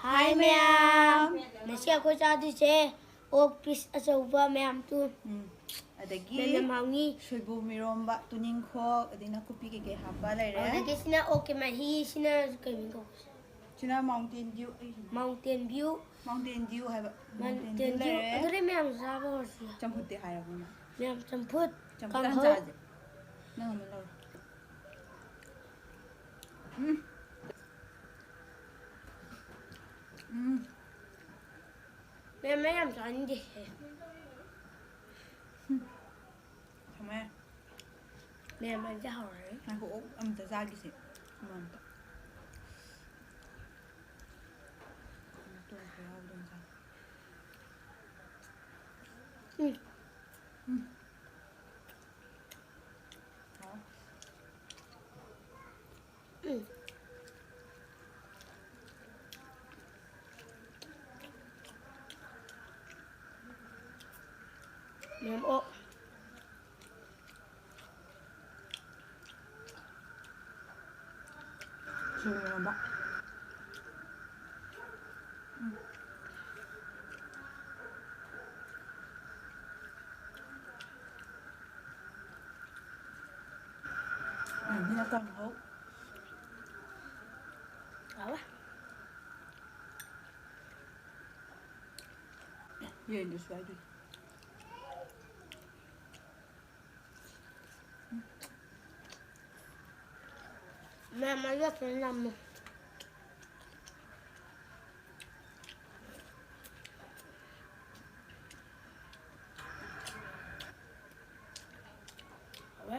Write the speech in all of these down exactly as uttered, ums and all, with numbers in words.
ꯍꯥꯏ ꯃꯌꯥꯝ! ꯉꯁꯤ ꯑꯩꯈꯣꯏ ꯆꯥꯗꯣꯏꯁꯦ ꯑꯣꯛ ꯄꯤꯁ ꯑꯆꯧꯕ ꯃꯌꯥꯝ ꯇꯨ꯫ ꯎꯝ꯫ ꯑꯗꯒꯤ ꯃꯌꯥꯝ ꯍꯥꯎꯅꯤ꯫ ꯁꯣꯏꯕꯨꯝ ꯏꯔꯣꯝꯕ, ꯇꯨꯅꯤꯡꯈꯣꯛ, ꯑꯗꯩ ꯅꯥꯀꯨꯞꯄꯤ ꯀꯩꯀꯩ ꯍꯥꯞꯄ ꯂꯩꯔꯦ꯫ ꯑꯗꯒꯤ ꯁꯤꯅ ꯑꯣꯛꯀꯤ ꯃꯍꯤ, ꯁꯤꯅ ꯀꯩ ꯃꯤꯡ ꯀꯧꯒꯦ? ꯁꯤꯅ Mountain Dew, ꯑꯩ Mountain View꯫ Mountain Dew ꯍꯥꯏꯕ꯫ Mountain Mountain Dew Dew꯫ ꯂꯩꯔꯦ꯫ ꯑꯗꯨꯗꯤ ꯃꯌꯥꯝ ꯆꯥꯕ ꯍꯧꯔꯁꯤ꯫ ꯆꯝꯐꯨꯠꯇꯤ ꯍꯥꯏꯔꯕꯣ ꯅꯪ? ꯃꯌꯥꯝ ꯆꯝꯐꯨꯠ, ꯆꯝꯐꯨꯠ ꯍꯥꯟꯅ ꯀꯥꯡꯍꯧ꯫ ꯆꯥꯁꯦ꯫ ꯅꯪ ꯑꯃ ꯂꯧꯔꯣ꯫ ꯎꯝ꯫ ꯎꯝ꯫ ꯃꯌꯥꯝ ꯃꯌꯥꯝ ꯆꯥꯅꯤꯡꯗꯦꯍꯦ꯫ ꯊꯝꯃꯦ꯫ ꯃꯌꯥꯝ ꯑꯗꯤ ꯍꯥꯎꯔꯅꯤ꯫ ꯉꯥꯏꯈꯣ, ꯑꯣꯛ ꯑꯝꯇ ꯆꯥꯒꯤꯁꯦ꯫ ꯑꯃꯃꯝꯇ꯫ ꯃꯇꯣꯡ ꯈꯔ ꯌꯥꯎꯕꯗꯣ ꯑꯣꯏꯅ ꯆꯥꯒꯦ꯫ ꯎꯝ꯫ ꯎꯝ꯫ ꯍꯥꯎ꯫ ꯎꯝ꯫ ꯃꯦꯝ ꯑꯣꯛ꯫ ꯁꯤꯡꯖꯨ ꯏꯔꯣꯝꯕ꯫ ꯎꯝ꯫ ꯑꯗꯨꯅ ꯀꯥꯡꯍꯧ꯫ ꯍꯥꯎꯋꯦ꯫ ꯌꯦꯟꯗꯨꯁꯨ ꯌꯥꯎꯗꯣꯏꯅꯤ꯫ ꯃꯌꯥꯝ ꯑꯗꯨ ꯐꯖꯅ ꯅꯝꯃꯨ꯫ ꯍꯥꯎꯋꯦ꯫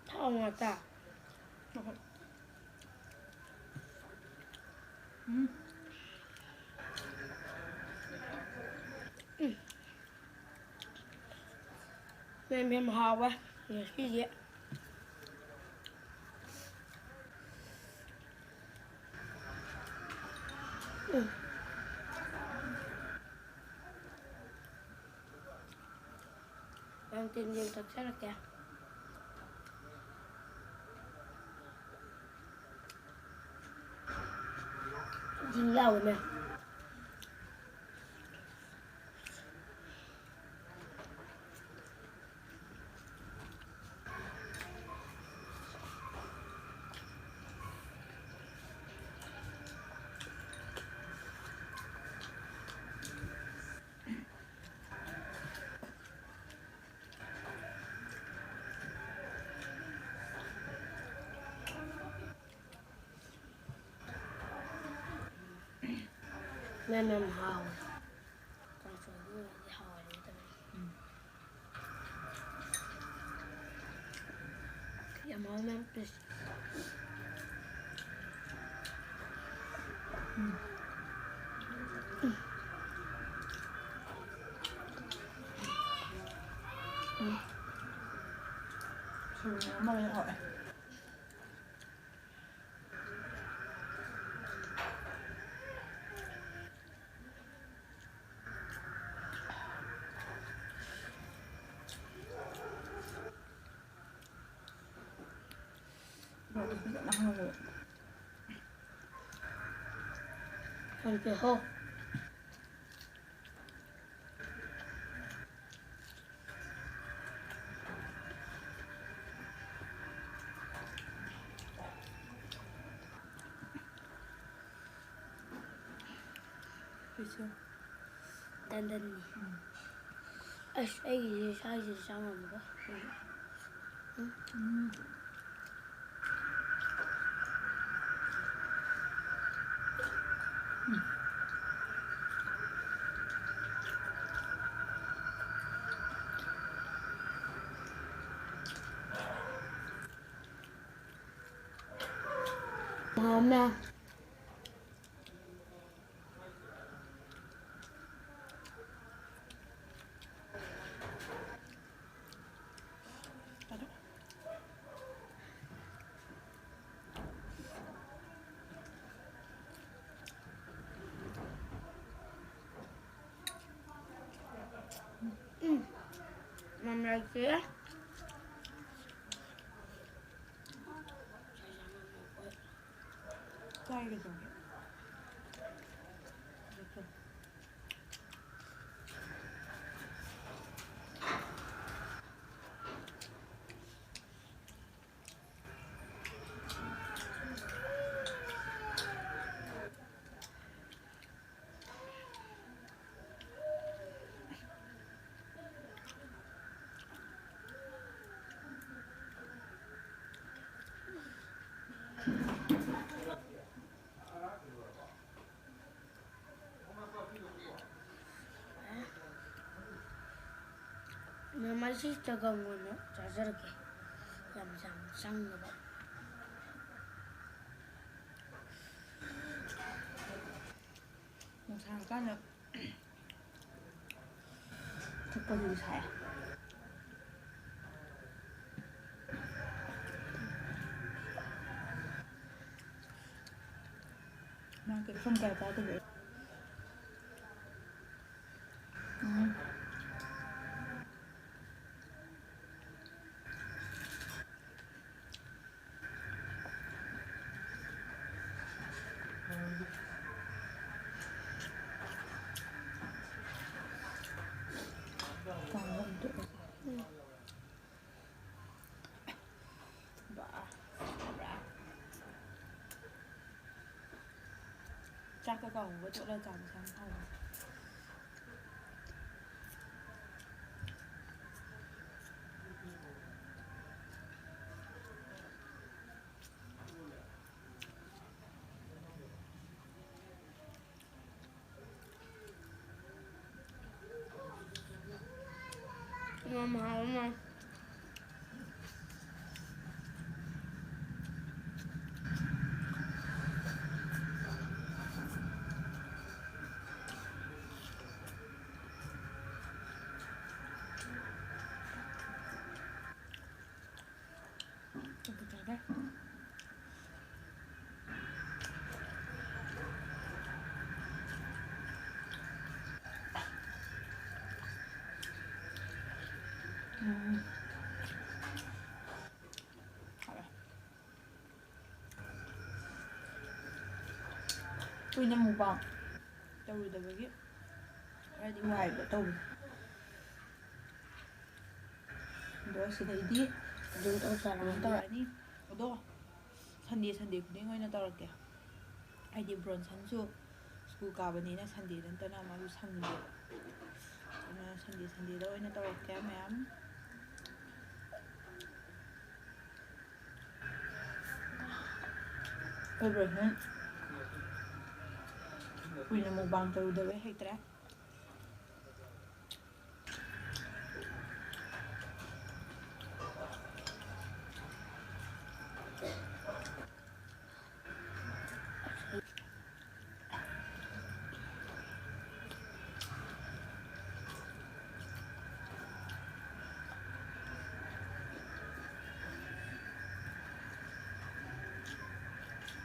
ꯊꯥꯎ ꯉꯥꯛꯇ꯫ ꯎꯝ꯫ ꯎꯝ꯫ ꯃꯦꯝ ꯌꯥꯝ ꯍꯥꯎꯋꯦ ꯉꯁꯤꯗꯤ꯫ ꯎꯝ꯫ Mountain Dew ꯊꯛꯆꯔꯛꯀꯦ꯫ ꯌꯥꯎꯋꯦ ꯃꯌꯥꯝ꯫ ꯃꯌꯥꯝ ꯌꯥꯝ ꯍꯥꯎꯋꯦ꯫ ꯀꯥꯡꯁꯣꯏꯗꯨ ꯑꯣꯏꯔꯗꯤ ꯍꯥꯎꯔꯅꯤ ꯇꯧꯔꯤ꯫ ꯎꯝ꯫ ꯌꯥꯝ ꯍꯥꯎꯋꯦ ꯃꯌꯥꯝ ꯄꯤꯁ꯫ ꯎꯝ꯫ ꯎꯝ꯫ ꯁꯣꯏꯕꯨꯝ ꯑꯃ ꯑꯣꯏꯅ ꯍꯥꯎꯋꯦ꯫ ꯐꯖꯅ ꯍꯥꯎꯋꯦ꯫ ꯌꯥꯝ ꯄꯤꯍꯧ꯫ ꯀꯩꯁꯨ꯫ ꯗꯟꯗꯟꯅꯤ꯫ ꯎꯝ꯫ ꯑꯁ, ꯑꯩꯒꯤꯁꯦ ꯁ꯭ꯋꯥꯏꯁꯤꯗ ꯆꯪꯉꯝꯃꯒ꯫ ꯎꯝ꯫ ꯍꯥꯎꯃꯦ꯫ ꯎꯝ꯫ ꯃꯝꯂꯛꯇꯦ꯫ ꯆꯥꯏ ꯀꯩꯗꯧꯒꯦ? ꯃꯃꯩꯁꯤ ꯆꯒꯪ ꯑꯣꯏꯅ ꯆꯥꯖꯔꯒꯦ꯫ ꯌꯥꯝ ꯌꯥꯝ ꯆꯪꯅꯕ꯫ ꯅꯨꯡꯁꯥ ꯀꯥꯟꯗ ꯊꯛꯄꯗꯨꯗꯤ ꯁꯥꯏ꯫ ꯃꯥ ꯀꯩ ꯁꯨꯝ ꯀꯌꯥ ꯆꯥꯗꯕ? ꯎꯝ꯫ ꯕꯥ, ꯍꯥꯎꯕ꯭ꯔꯥ? ꯆꯥꯛꯀ ꯀꯥꯡꯍꯧꯒ ꯇꯣꯠꯂꯒ ꯆꯥꯕꯁꯦ ꯌꯥꯝ ꯍꯥꯎꯕꯅꯦ꯫ ꯌꯥꯝ ꯍꯥꯎꯕ ꯃꯥꯜꯂꯦ꯫ ꯆꯝꯐꯨꯠ ꯆꯥꯕ꯫ ꯎꯝ꯫ ꯍꯥꯎꯋꯦ꯫ ꯀꯨꯏꯅ mukbang ꯇꯧꯔꯨꯗꯕꯒꯤ ꯈꯔꯗꯤ ꯋꯥꯏꯕ ꯇꯧꯕꯗꯣ꯫ ꯑꯗꯣ ꯁꯤꯗꯩꯗꯤ ꯑꯗꯨꯝ ꯇꯧꯁꯜꯂꯛꯑꯅꯤ꯫ ꯑꯗꯣ Sunday, Sunday ꯈꯨꯗꯤꯡ ꯑꯣꯏꯅ ꯇꯧꯔꯛꯀꯦ꯫ ꯍꯥꯏꯗꯤ Bronsonꯁꯨ school ꯀꯥꯕꯅꯤꯅ Sunday ꯅꯠꯇꯅ ꯃꯥꯁꯨ ꯁꯪꯗꯦ꯫ ꯑꯗꯨꯅ Sunday, Sundayꯗ ꯑꯣꯏꯅ ꯇꯧꯔꯛꯀꯦ ꯃꯌꯥꯝ꯫ ꯑꯩꯈꯣꯏ ꯕ꯭ꯔꯗꯔ ꯀꯨꯏꯅ ꯃꯨꯛꯕꯥꯡ ꯇꯧꯔꯨꯗꯕꯩ ꯍꯩꯇ꯭ꯔꯦ꯫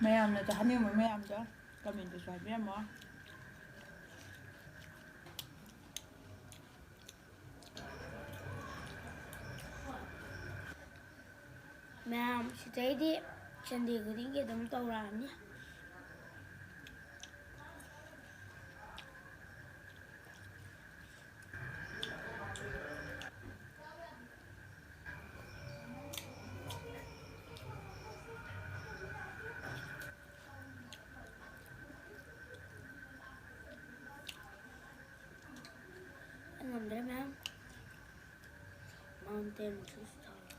ꯃꯌꯥꯝꯅ ꯆꯥꯍꯟꯅꯤꯡꯕ ꯃꯌꯥꯝꯗꯣ ꯀꯃꯦꯟꯇꯁꯨ ꯍꯥꯏꯕꯤꯔꯝꯃꯣ꯫ ꯃꯌꯥꯝ ꯁꯤꯗꯩꯗꯤ ꯁꯟꯗꯦ ꯈꯨꯗꯤꯡꯒꯤ ꯑꯗꯨꯝ ꯇꯧꯔꯛꯑꯅꯤ꯫ ꯑꯩ ꯉꯝꯗ꯭ꯔꯦ ꯃꯌꯥꯝ꯫ Mountain Juice ꯊꯛꯑꯒꯦ꯫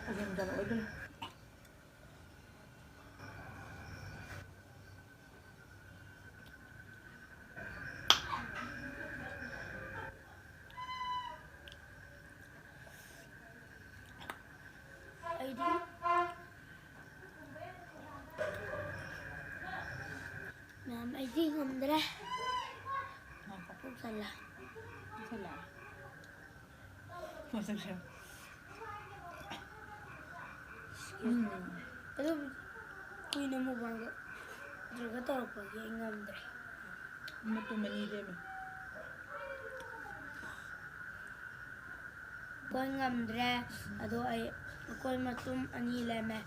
ꯑꯗꯨꯝ ꯆꯠꯂꯛꯑꯣꯏꯗꯣꯏꯅꯦ꯫ ꯑꯩꯗꯤ ꯃꯌꯥꯝ, ꯑꯩꯗꯤ ꯉꯝꯗ꯭ꯔꯦ꯫ ꯉꯥꯏꯈꯣ꯫ ꯄꯨꯛ ꯊꯜꯂꯦ꯫ ꯄꯨꯛ ꯊꯜꯂꯦ? ꯃꯁꯛꯁꯦ꯫ ꯎꯝ꯫ ꯑꯗꯨꯝ ꯀꯨꯏꯅ ꯃꯨꯛꯕꯥꯡꯗ ꯗ꯭ꯔꯒ ꯇꯧꯔꯛꯄꯒꯤ ꯑꯩ ꯉꯝꯗ꯭ꯔꯦ꯫ ꯃꯇꯨꯝ ꯑꯅꯤ ꯂꯦꯝꯃꯦ꯫ ꯑꯩꯈꯣꯏ ꯉꯝꯗ꯭ꯔꯦ꯫ ꯑꯗꯣ ꯑꯩ, ꯑꯩꯈꯣꯏ ꯃꯇꯨꯝ ꯑꯅꯤ ꯂꯦꯝꯃꯦ꯫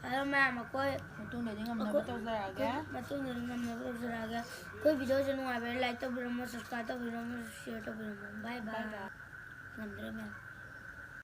ꯑꯗꯣ ꯃꯌꯥꯝ, ꯑꯩꯈꯣꯏ ꯃꯇꯨꯡꯗꯗꯤ ꯉꯝꯅꯕ ꯑꯩꯈꯣꯏ ꯇꯧꯖꯔꯛꯑꯒꯦ꯫ ꯃꯇꯨꯡꯗꯗꯤ ꯉꯝꯅꯕ ꯇꯧꯖꯔꯛꯑꯒꯦ꯫ ꯑꯩꯈꯣꯏ ꯚꯤꯗꯤꯑꯣꯁꯦ ꯅꯨꯡꯉꯥꯏꯕ like ꯇꯧꯕꯤꯔꯝꯃꯣ, subscribe ꯇꯧꯕꯤꯔꯝꯃꯣ, share ꯇꯧꯕꯤꯔꯝꯃꯣ꯫ Bye bye꯫ Bye bye꯫ ꯉꯝꯗ꯭ꯔꯦ ꯃꯌꯥꯝ꯫